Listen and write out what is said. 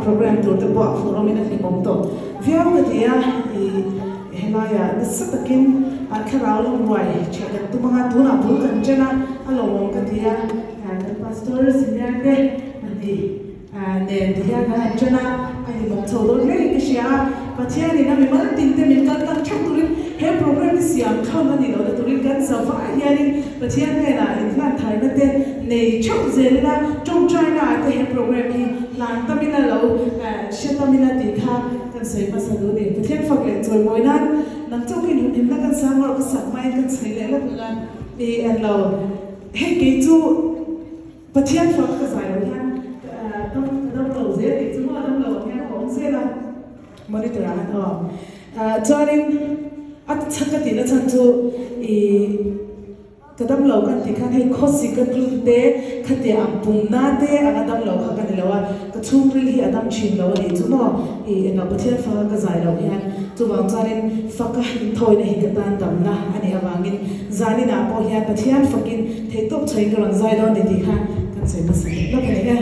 program tur te pawh a phurawmin a hlimawm tawh viau ka ti a, i helaiah nasa takin thlarau lawmruai ṭheh kan tum anga tunah bul kan ṭan a, a lawmawm ka ti a, kan pastor senior te pahnih nen ti hian kan han ṭan a, a hlimawm chho dawn hlein ka hria a, Pathianin a mimal tin te min kal tlang ṭheuh turin he program hi siam thlawm a nih lohna turin kan zavah hianin Pathian hnenah inhlan tharna te nei ṭheuh zel ila, ṭawngṭaina ah te he program hi hlan tam ila lo hre tam ila tih kha kan sawi hmasa duh a ni. Pathian fak leh chawimawi nan nang chauhin humhimna kan sang erawh ka sak hmain kan sawi leh lawk ang a, i en lo. Hei kei chu Pathian fak ka zai loh hian ka dam lo zel tih chu maw dam lo ang hian ka awm zel a, monitor ah han aw. Chuanin a chhak ka tihna chhan chu i. Ka damlo kan tih khan hei khawsi ka tlun te, khatia ang pumna te anga damlo kha ka ni lo a, ka chhungril hi a dam thin lo a nih chu maw? I engah Pathian faka ka zai loh hian chuvang chuanin faka inthawina hi ka tan damna a nih avangin zaninah pawh hian Pathian fakin theihtawp chhain ka rawn zai dawn ni tih kha kan sawi hmasa leh lawk a ni e.